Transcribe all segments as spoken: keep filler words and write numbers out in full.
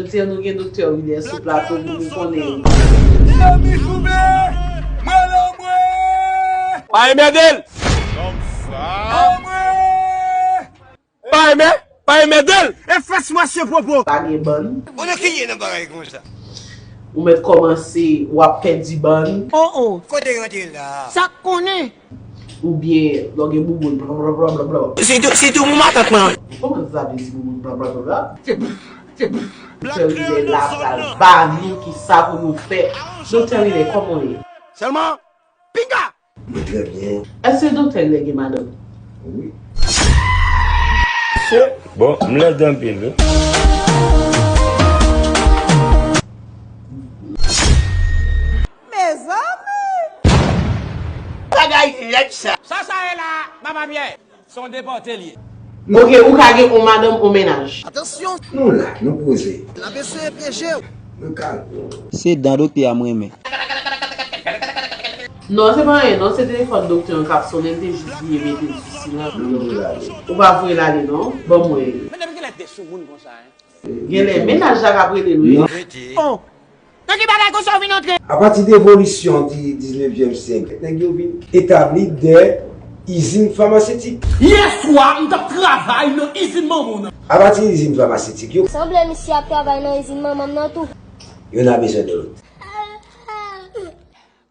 Jodi a nou gen Doktè Willier sou plato pou nou konnen li. Demi Fouben! Mwen lanmwe! Pa enmède l! Lanmwe! Pa enmè, pa enmède l! E fès mwen se pwopo! Pa gen bann. Ou nan kiye nan bagay konsa? Ou mèt kòmanse, w ap pèdi bann. Oh, oh. Kote rantre la? Sa k konnen? Oubyen lè w gen bouboun blablabla. Sitou, sitou pou matant mwen. Kòman sa vle di bouboun blablabla? Se, se Doktè Riley la pral ba nou kisa pou nou fè. Doktè Riley, kòman w ye? Sèlman, pinga! Mwen trè byen. Èske Doktè Riley gen madanm? Wi. Se, bon, m lèd anpil, wi. Mezanmi! Bagay lèd sa. Sa sa ye la, Papa Pyè? Se yon depòte l ye. Ok, ou ka gen yon madanm, yon mennaj. Atansyon! Nou la, nou poze. N ap eseye pyeje w. Nou kalme. Se dan doktè a m renmen. Non, se pa anyen, non, se telefòn doktè an k ap sonnen, m te jis bliye mete l sou silan. Nou voye l ale. Ou pa voye l ale, non? Ban m wè. Men depi kilè de sou moun konsa, en? Genlè mennaj la k ap rele l, wi. Non. Oh! Nan ki bagay konsa w vin antre? Apati de evolisyon di diznevyèm syèk, nèg yo vin etabli de izin famasetik. Yè swa, m t ap travay nan izin manman w nan. Apati de izin famasetik yo. Sanble misye ap travay nan izin manman m nan tou. Youn a bezwen de lòt.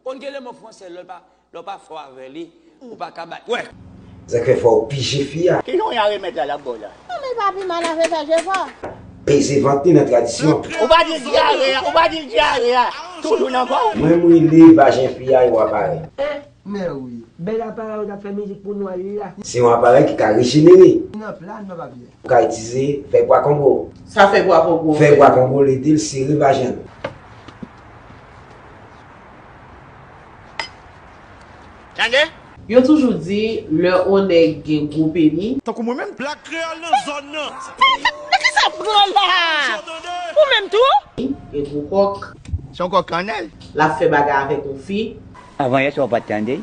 Konn gen lè mo fransè, lè w pa, lè w pa fò avè li, ou pa ka bat. Wè! Sa k fè fò w pije fi a. Ki jan w ya remèd la l ap ba w la? Non, men l pa pi mal avè sa, Jefò. Peze vant li nan tradisyon. Ou pa di l dyare a, ou pa di l dyare a. Toujou nan kò w. Mwen, m rele vajen fi a, yon aparèy. Men wi. Bèl aparèy ou t ap fè mizik pou nou a li la. Se yon aparèy ki ka rejenere. Nan plan nan papye. Ou ka itilize fèy pwa kongo. Sa fèy pwa kongo fè? Fèy pwa kongo l ede l sere vajen l. Tande? Yo toujou di, lè yon nèg gen gwo peni. Tankou mwen menm. Black Kreyòl nan zòn nan. Nan ki sa pran la? Ou menm tou? Gen gwo kòk. Se yon kòk kannèl. L ap fè bagay avèk yon fi. Avan yè swa w pa t tande?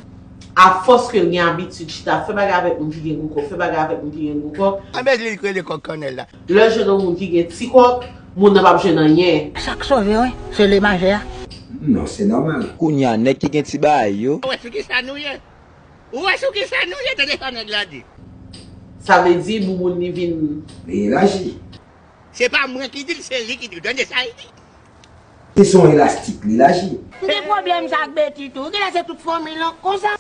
Afòs ke l gen abitid chita fè bagay avèk moun ki gen gwo kòk, fè bagay avèk moun ki gen gwo kòk. Anben li k rele kòk kannèl la. Lè l jwenn yon moun ki gen ti kòk, moun nan p ap jwenn anyen. Sa k sove, wi, se lemajè a. Non, se nòmal. Kounye a, nèg ki gen ti bagay yo. Ou wè sou kisa nou ye? Ou wè sou kisa nou ye, tande sa nèg la di. Sa vle di, bouboun li vin. Li elaji. Se pa mwen ki di l, se li ki di l. Tande sa l di. Se yon elastik, li elaji. Ou gen pwoblèm sa ak Beti tou. Ou genlè se tout fanmi l an konsa.